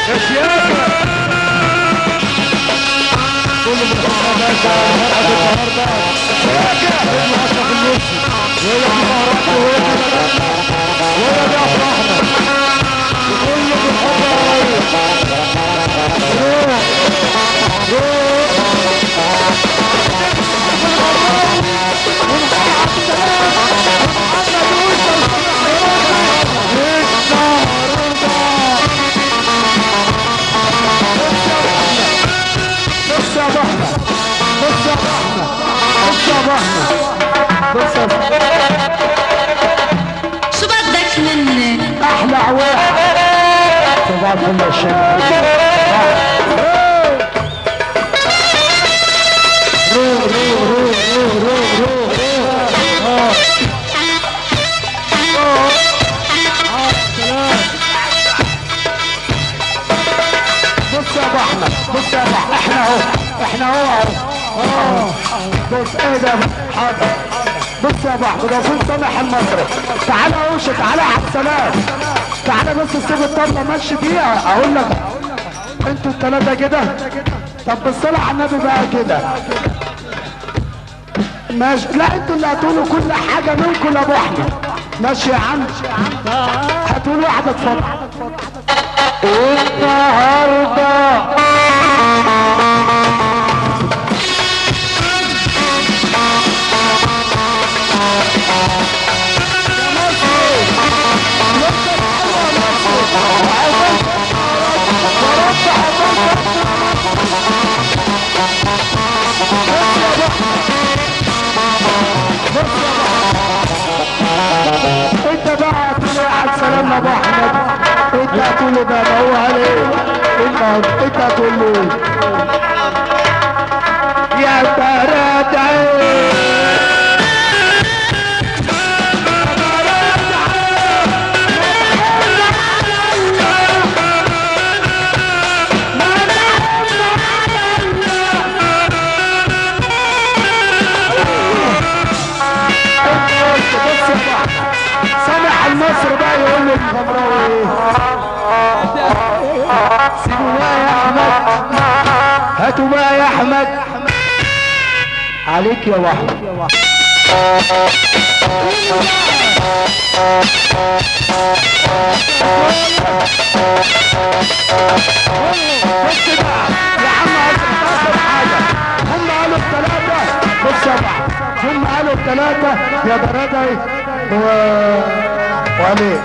يا شياكة كل باشا فرحة النهارده شياكة ابن اشرف المرسي، وهي دي مهراتنا وهي دي بلدنا وهي دي افراحنا وكله بالحب يا ريس. روح روح شو بدك مني؟ احلى عواحد صباح الفل يا شباب. روح روح روح روح روح روح. بص يا ابو احمد، بص يا ابو احمد، احنا اهو احنا اهو بص ايه ده؟ حاضر. بص يا ابو احمد، وصول سامح المصري، تعالى يا اوشه، تعالى يا عبد السلام، تعالى بص سيب الطبلة مشي بيها. اقول لك انتوا الثلاثة كده، طب بالصلاة على النبي بقى كده ماشي. لا انتوا اللي هتقولوا كل حاجة منكم لابو احمد. ماشي يا عم، هتقول واحدة. اتفضل. النهارده انت بقى هتقول يا عبد السلام ابو احمد، انت هتقول له ده هو قال ايه؟ انت هتقول له ايه؟ يا برد عين سامح المصري بقى يقول له الغمراوي ايه؟ سيبوا بقى يا احمد، هاتوا بقى يا احمد، عليك يا واحد. بص بقى يا عم، اخر حاجة هم قالوا الثلاثة. بص يا بعض، هم قالوا الثلاثة يا برادعي وعليه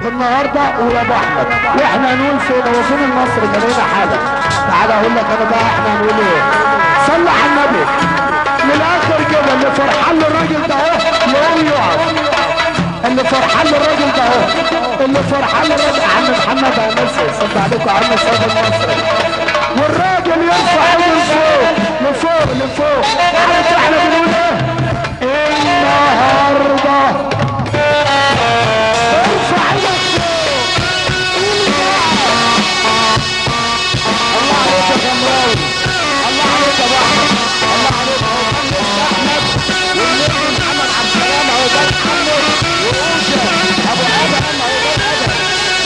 النهارده ويا ابو احمد، واحنا هنقول فين؟ هو فين المصري؟ كان هنا حاجة. تعالى اقول لك انا بقى احنا هنقول ايه. صلى على النبي من الاخر كده. اللي فرحان للراجل ده اهو يقوم يقعد، اللي فرحان للراجل ده اهو، اللي فرحان للراجل عم محمد يا مصري، صلى عليكم يا عم سيد المصري. والراجل يرفع ايده لفوق لفوق لفوق. عارف احنا بنقول ايه؟ النهارده ارفع ايدك فوق. الله عليك يا غمراوي، الله عليك يا ابو احمد، الله عليك. اهو ده النجم احمد والنجم محمد عبد السلام، اهو ده محمد واوشا ابو ادم، اهو ده ادم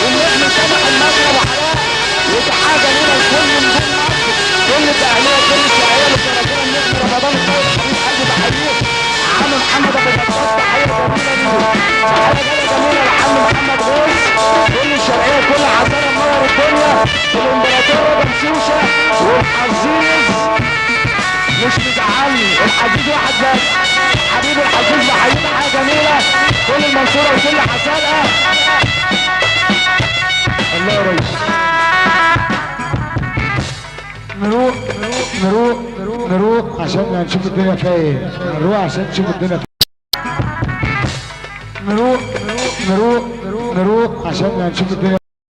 والنجم سامح المصري ابو علاء. ودي حاجة لينا لكل نجوم مصر، كل الاهلية كل الشعبية اللي النجم رمضان الخير حبيب قلبي بحييه. عم محمد ابو بطاط تحية جميلة ليه، تحية جميلة لعم محمد غوث، كل الشرقية كل عزارة منور الدنيا، الامبراطور رضا شوشه والحزيز مش مزعلني، الحزيز واحد بس، حبيب الحزيز بحييه تحية جميلة، كل المنصورة وكل حسالقه. الله يا ريس. نروح نروح نروح عشان نشوف الدنيا فيها ايه، نروح عشان نشوف الدنيا فيها. نروح نروح نروح عشان نشوف الدنيا.